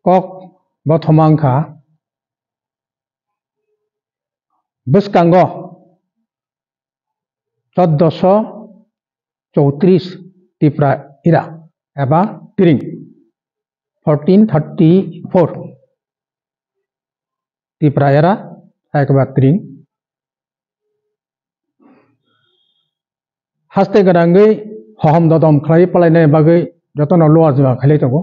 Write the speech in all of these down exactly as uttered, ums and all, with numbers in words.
kok bothoma wngkha bwskango choddoso chowtris Tipra era eba tring, fourteen thirty four Tipra era eba tring. Haste gwnangwi hohom dodom khlai palainani bagwi jotono luar jima khailai tongo.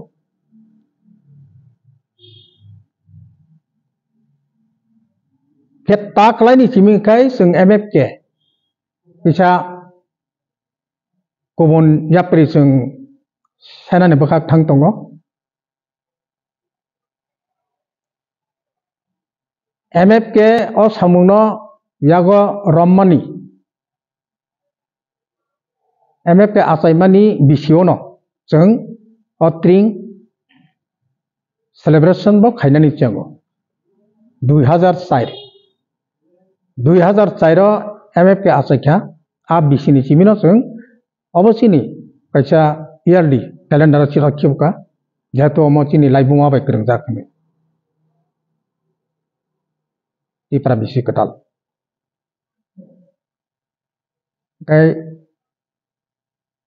Khe ta khlaini simi khai chwng M F K kisa kubun yapri chwng senani bwkhak thang tongo. M F K o samungno yago rommani, M F K achaimani bisiono chwng o tring celebration bo khainani chengo. Dui hazar char, dui hazar char o M F K achaikha, a bisini simino chwng obo chini kaisa yearly calendar o chithok khibuka, jehetu omo chini laibuma bai kwrwngjak hinwi. Tipra bisi kwtal. Tei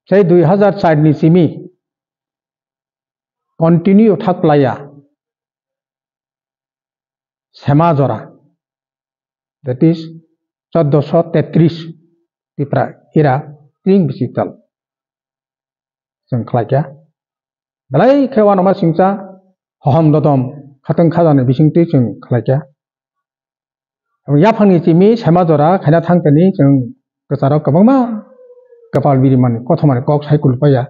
sei dui hazar char ni simi continue thak laiya Sema jora, that is choddoso tetris Tipra era tring bisi kwtal chwng khlaikha. Belai khe uanama singcha hohom dodom khatwng khajani bisingtwi chwng khlaikha. Yaphangni chimi sema jora khaina thangtani chwng kwcharo kwbangma kwpal birimani kothomani kok sai kulupaiya.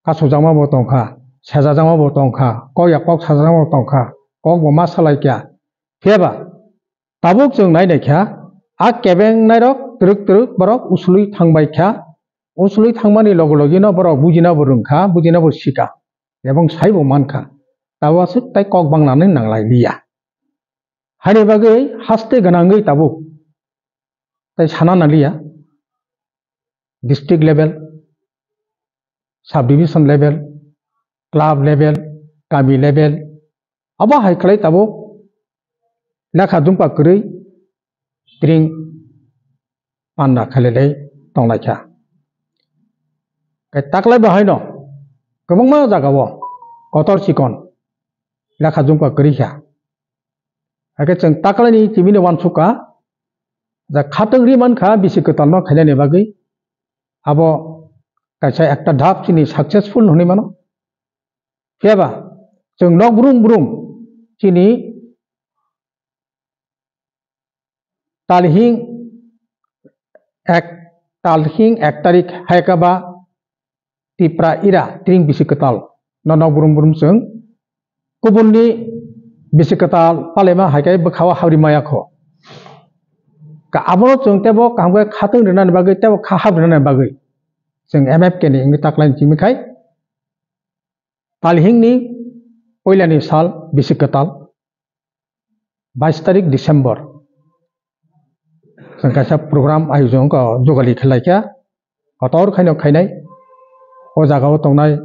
Kasojakma bo tongkha, sejajakma bo tongkha, kok ya kok sajakma bo tongkha, kok bo ma salaikha. Phiyaba tabuk chwng nai naikha, a kebeng nairok twrwk twrwk borok usului thangbaikha, usului thangmani loge logeno borok bujina bo rwngkha, bujina bo sika, ebong saibo mankha, tabuk aswk tai kok bangna nang nanglai liya. Haini bagwi haste gwnangwi tabuk tai sana nangliya, district level, sub division level, club level, kami level, abo hai khlai tabuk lekha jumpa kwrwi tring panda khailai tonglaikha. Tei taklai bo haino kwbangma jagao kotor chikon lekha jumpa kwrwi kha. Hakhe chwng taklaini chimino uansukha, ja khatwng ri mankha bisi kwtalno khainani bagwi, abo kaisa ekta dhap chini successful hwnwi mano. Phiyaba chwng nok brum brum chini talhing ek, talhing ek tarik hai khe ba Tipra era tring bisi kwtal no nok brum brum chwng kubunni bisi kwtal palaima hai khe bwkhao habri maya kho. Ka abono chwng tebo kaham khe khatwng rwnani bagwi tebo kha hab rwnani bagwi chwng M F K ni wngwi taklaini chimi khai talhingni puilani sal bisi kwtal bais tarik December chwng kaisa program ayojon kha, jugali khlaikha, kotor khaino khainai, o jagao tongnai,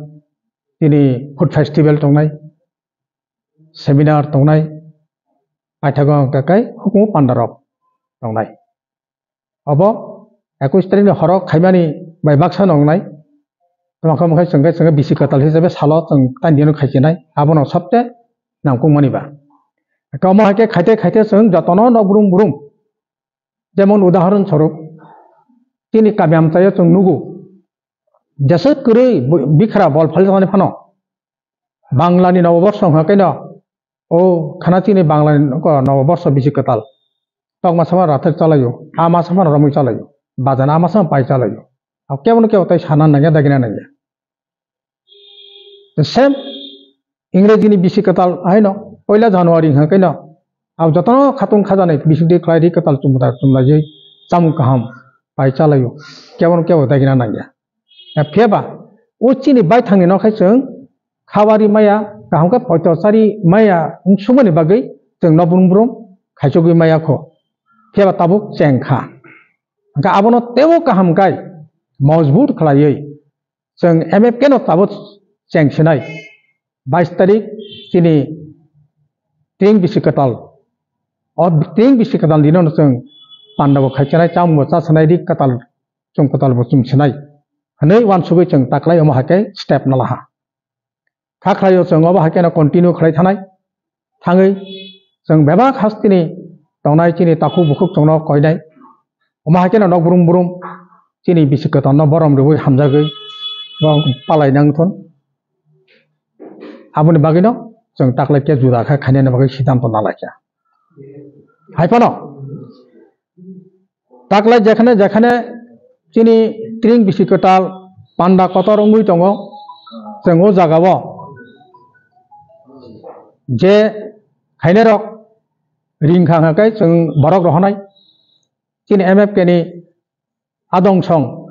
tini food festival tongnai, seminar tongnai, paithago hwnkha khe hukumu pandarok tongnai. Obo ekush tarikni horo khaimani bai baksa nongnai. Tamo khe omo khe chwng khe, chwng khe bisi kwtal hisabe salo chwng tani dino khaichinai. Abono sabte nangkukmani ba. Omo hai khe khaite khaite chwng jotono nok brum brum. Jemon udahoron swarup, chini kami amchaio chwng nugo. Jeswk kwrwi bu-, bikhra bol phaljaknai phano. Banglani noboborsho wngkha khe no, o khana chini Banglani noboborsho bisi kwtal. Tok masa phano rathai chalaio, a masa phano romwi chalaio, bajan a masa phano pai chalaio. Kebo no kebo tai sana nangya, dagina nangya. The same Ingrejini bisi kwtal haino poila January wngkha khe no, abo jotono khatwng khajaknai bisingtwi khlai ri kwtal chumda chumlaiwi chamung kaham pai chalaio, kebo no kebo dagina nangya. Phiya ba o chini baithangni no khai chwng khabari maya, kaham khe poito chari maya wng sukmani bagwi chwng no brum brum khaichogwi maya kho. Phiya ba tabuk cheng kha. Hwnkhe abono teibo kaham khai mojbut khlaiwi chwng M F K no tabuk cheng sinai. bais tarik chini tring bisi kwtal. O tring bisi kwtal dino no chwng panda bo khai chanai, chamung bo cha sanai, ri kwtal, chwng kwtal bo chum sanai. Hwnwi uansugwi chwng taklai omo hai khe step na laha. Kha khlaio chwng obo hai kheno continue khlai thanai. Thangwi chwng bebak hasteni tongnai chini takhuk bukhuk chwngno koinai. Omo hai kheno nok brum brum chini bisi kwtalno borom rwui hamjagwi bo palai nang thun. Aboni bagwino chwng taklai khe juda khe khainani bagwi siddhanto na laikha. Hai phano taklai jekhane jekhane chini tring bisi kwtal panda kotor wngwi tongo, chwng o jagao je khainairok ring kha hwnkhe chwng borok rohornai. Chini M F K ni adong song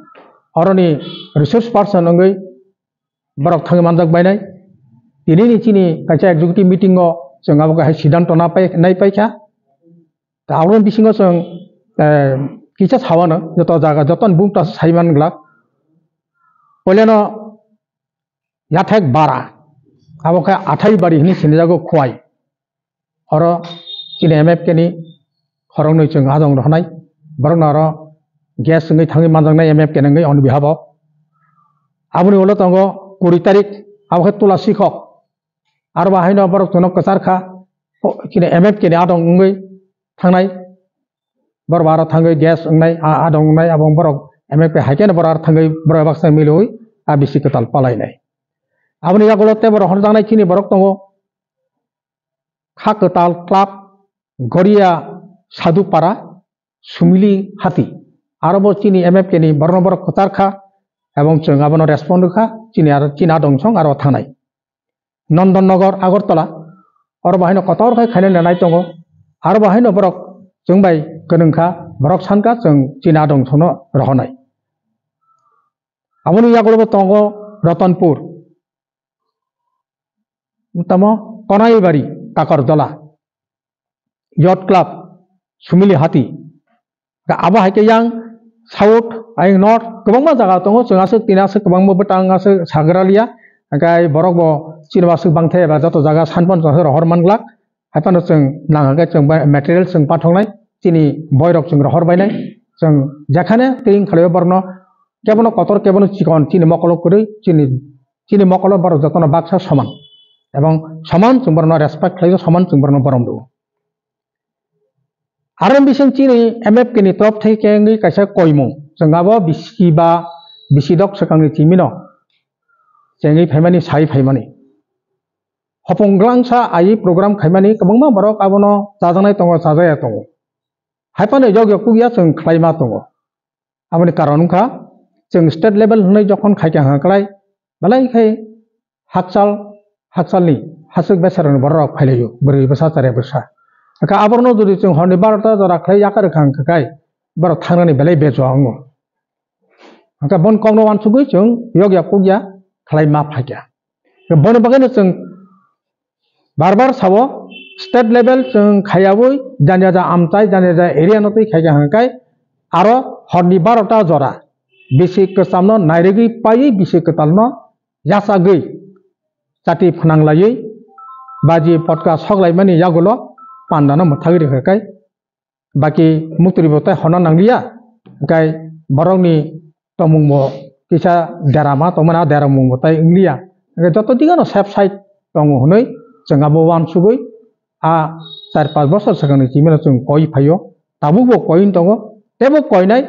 oroni resource person wngwi borok thangwi manjak bainai. Tinini chini kaisa executive meeting o chwng abo hai siddhanto na pai, nai paikha. Ta aboni bisingo chwng, eh, kisa sawano joto jaga, joto ni bumta saiman glak. Poilano yathek bara, abo khe athai bari hini sinijago Khowai. Oro chini M F K ni khoroknwi chwng adong rohonai. Borokno oro guest wngwi thangwi manjaknai M F K ni wngwi on behalf o. Aboni ulo tongo kuri tarik, abo khe Tula Sikhok. Aro bo haino borok chwngno kwchar kha, o, chini M F K ni adong wngwi thangnai. Borok bo aro thangwi guest wngnai, a, adong wngnai, abo borok M F K hai khe borok aro thangwi borok baksa milwi a bisi kwtal palainai. Aboni yagulo tei borok horjaknai chini borok tongo. Kha kwtal club Goria Sadhupara Sumili Hati. Aro bo chini M F K ni borokno borok kwchar kha, ebong chwng abono respond rwkha, chini aro chini adong song aro thangnai. Nondon Nogor, Agartala, oro bo haino kotor khai khaina nanai tongo. Aro bo haino borok chwng bai kwrwng kha, borok san kha chwng chini adong songno rohornai. Aboni yagulo bo tongo Ratanpur, tamo Konaibari, Takarjala, Yacht Club, Sumili Hati. Abo hai khe yang South, ayang North, kwbangma jaga tongo, chwng aswk tini aswk kwbangma bwtang aswk sagra liya. Hwnkhe borok bo chini bo aswk bangthe eba joto jaga sanphano chwng aswk rohor manglak. Hai phano chwng nang hwnkhe chwng bai material chwng pathoknai, chini boirok chwng rohor bainai. Chwng jekhane tring khlaio borokno kebono kotor, kebono chikon, chini mokolo kwrwi, chini, chini mokolo borok jotono baksa soman. Ebong soman chwng borokno respect khlaio, soman chwng borokno borom rwo. Aro bising chini M F K ni top thai khe wngwi kaisa koimung. Chwng abo bisi ba bisi dok swkangni chimino chengwi phaimani, sai phaimani. Hopong glangsa ai program khaimani kwbangma borok abono chajaknai tongo, chajaya tongo. Hai phano yokya kukya chwng khlaima tongo. Aboni karon wngkha, chwng state level hwnwi jokhon khaikha hwnka kwlai, belai khai hakchal, hakchalni haswk besarokni bororok phailaio, bwrwi bwsa, chare bwsa. Hwnkhe aborokno jodi chwng horni barota jora khlai yakarwkha hwnka khai, borok thangnani belai bejo wngo. Hwnkhe boni kokno uansugwi chwng yokya kukya khlai ma phaikha. Boni bagwino chwng bar bar sao, state level chwng khaiyaui jani ja amchai, jani ja area no twi khaikha hwnkai aro horni barota jora bisi kwchamno nairigwi paiwi bisi kwtalno yachagwi chati phwnang laiwi baji potka sok laimani yagulo pandano mwthagwi rwkha kai. Baki muktwi bo tai honna nangliya, hwnkhe borokni tongmung bo kisa derama tongmani, a deramung bo tai wngliya. Hwnkhe joto digano safe side tongo hwnwi chwng abo uansugwi a char panch bosor swkangni chimino chwng koi phaio, tabukbo koi wng tongo, teibo koinai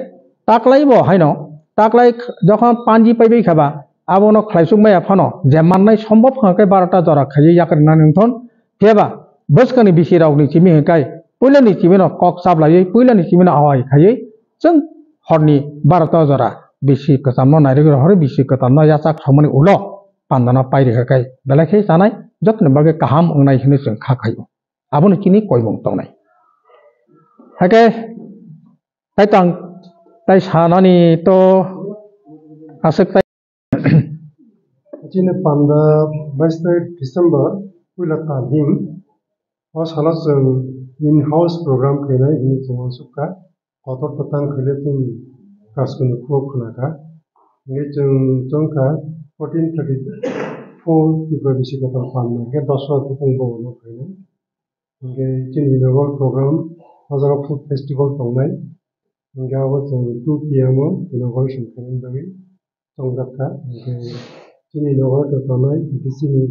taklai bo haino, taklai jokhon panji paibai kha ba, abono khlaisuk maya phano je mannai sombob hwnkhe barota jora khaiwi yakarnani wngthon, phiya ba bwskangni bisi rokni chimi hwnkhe puilani chimino kok chaplaiwi, puilani chimino awai khaiwi chwng horni barota jora bisi kwchamno nairwgwi rohorwi bisi kwtalno yachak songmani ulo pandano pairikha khe belai khe chanai jotoni bagwi kaham wngnai hwnwi chwng kha khaio. Abono chini koimung tongnai. Hakhe tai tang tai sanani to aswk tai. Chini panda bais tarik December puila tal him. O salo chwng in-house program khainai hinwi chwng uansukha. Kotor kwthang khaile chwng Kaskuni khuk khwnakha. Hingkhe chwng chwngkha fourteen thirty, four Tripura Bisi Kwtal Panda hwnkhe dosra bukung bono khainai. Hwnkhe chini inaugural program o jaga food festival tongnai. Hwnkhe abo chwng two P M o inauguration khainani bagwi chongjak kha. Hwnkhe chini inaugural tongnai B D C ni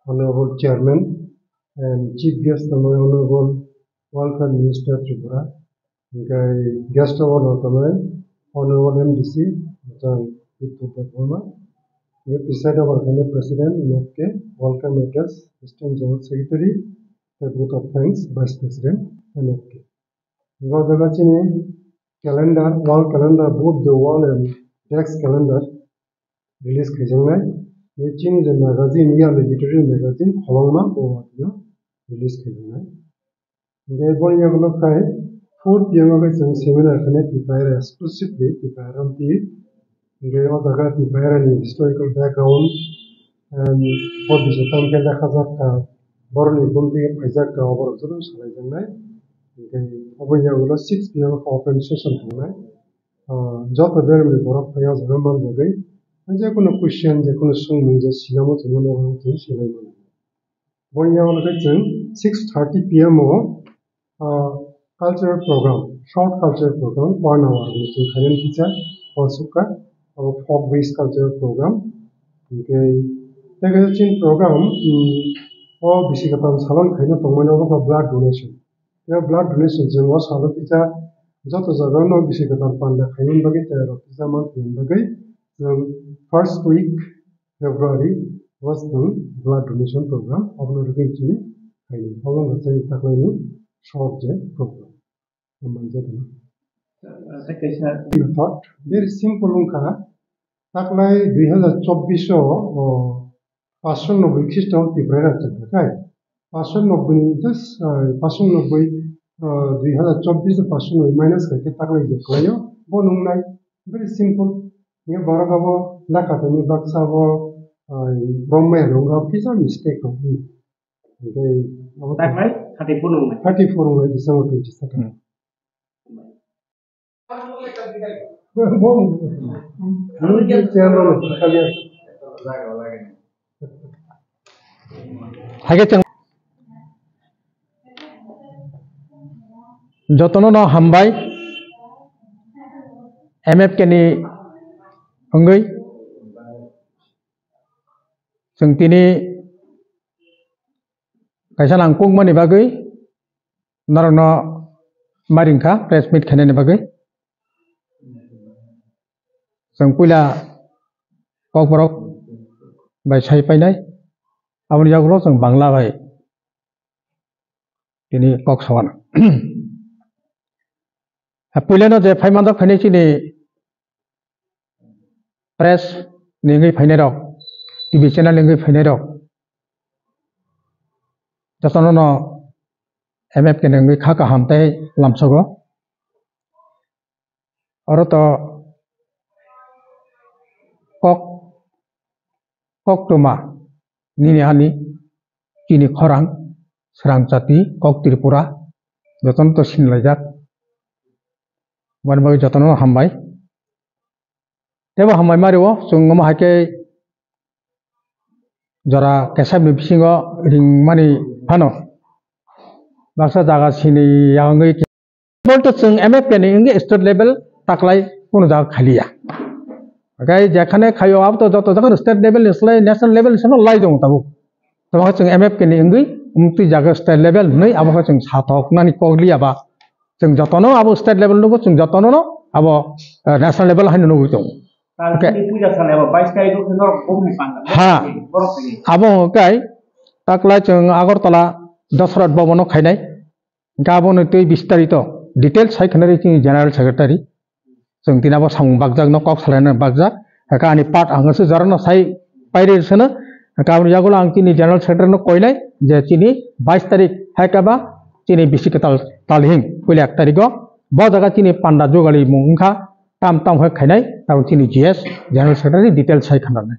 Honorable Chairman and Chief Guest tongnai Honorable Welfare Minister Tripura. Hwnkhe guest of honor tongnai Honorable M D C Jang Bidyut Debbarma. Hwnkhe preside over khainai President M F K, Welcome Address, Assistant General Secretary, tei Vote of Thanks, Vice President M F K. Hwnkhe o jaga chini calendar, wall calendar, both the wall and desk calendar release khaijaknai. Tei chini je magazine, yearly literary magazine Kholongma bo release khaijaknai. Hwnkhe boni yagulo khai four P M o khe chwng seminar khainai Tiprairok exclusively Tiprairok di. Hwnkhe o jaga Tiprairokni historical background, em, bo bisi tamo khe lekhajak kha, borokni bumtwi khe phaijak kha, oborok joto salaijaknai. Hwnkhe oboni yagulo six P M o khe open session tongnai. Ah, joto beremni borok phai o jaga manjagwi, jekunu question, jekunu swngmung je sinamo chwngno nogo chwng silai mano. Boni yagulo khe chwng six thirty P M o, ah, cultural program, short cultural program, one hour ni chwng khainani kisa, o sukha, abo folk based cultural program. Hwnkhe tei kaisa chini program, um, o bisi kwtal salon khaina tongmani abo khe blood donation. Tei blood donation chwng o salo kisa joto jaga no bisi kwtal panda khaimani bagwi tei rok kisa manthani bagwi chwng first week February o chwng blood donation program obono rwgwi chini khainai. Obo wngkha chini taklaini short je program. Hambai jotono. Tei kaisa method very simple wngkha. Taklai dui hazar chobbish o, o, paanch sho nobboi Khristo Tiprairok chwng kha khai. Paanch sho nobboi ni just, ah, paanch sho nobboi, ah, dui hazar chobbish o paanch sho nobboi minus khai khe taklai je khlaio. Bo nungnai very simple. Ye borok abo lekha tongni baksa bo, ah, romwi rwngo kisa mistake rok. Hwnkhe abo taklai thirty-four nungnai. Thirty-four nungnai December twenty-second. Hmm. Haikhe chwng jotono no hambai M F K ni wngwi chwng tini kaisa nangkukmani bagwi norokno mairing kha press meet khainani bagwi. Chwng puila kokborok bai sai painai, aboni yagulo chwng Bangla bai tini kok sawana. Puilano je phai manjak phainai chini press ni wngwi phainai rok, T V channel ni wngwi phainai rok, jotono no M F K ni wngwi kha kaham tei lamsogo. Oro to kok, koktwma nini ani chini khorang, srang chati, kok Tripura, jotono to sinlaijak. Boni bagwi jotono hambai. Tebo hambai mario, chwng omo hai khe jora kesabni bisingo ringmani phano baksa jaga sini yangwi. Football to chwng M F K ni wngwi state level taklai kunu jaga khaliya. Haikhe jekhane khaio abo to joto jaga state level ni slai national level ni sano lai tongo tabuk. Tamo khe chwng M F K ni wngwi umtwi jaga state level hwnwi abo khe chwng satok nani kok liya ba. Chwng jotono abo state level nugo, chwng jotono no abo, eh, national level haino nugwi tongo. Tal Okay. Chini puja sale abo bais tarik o khe norok bumni panda. Ha. Borok tini. Abo hwnkhe taklai chwng Agartala Dasrat Bhavan o khainai. Hwnkhe abono tei bistarito details sai khwnari chini General Secretary. Chwng tini abo samung bakjak no kok salaina bakjak. Hwnkhe ani part ang se jorano sai pairi seno. Hwnkhe aboni yagulo ang chini General Secretary no koinai je chini bais tarik hai khe ba chini bisi kwtal talhing puila ek tarik o bo jaga chini panda jugali mung wngkha tam tam hai khainai tabuk chini G S General Secretary details sai khwnarnai.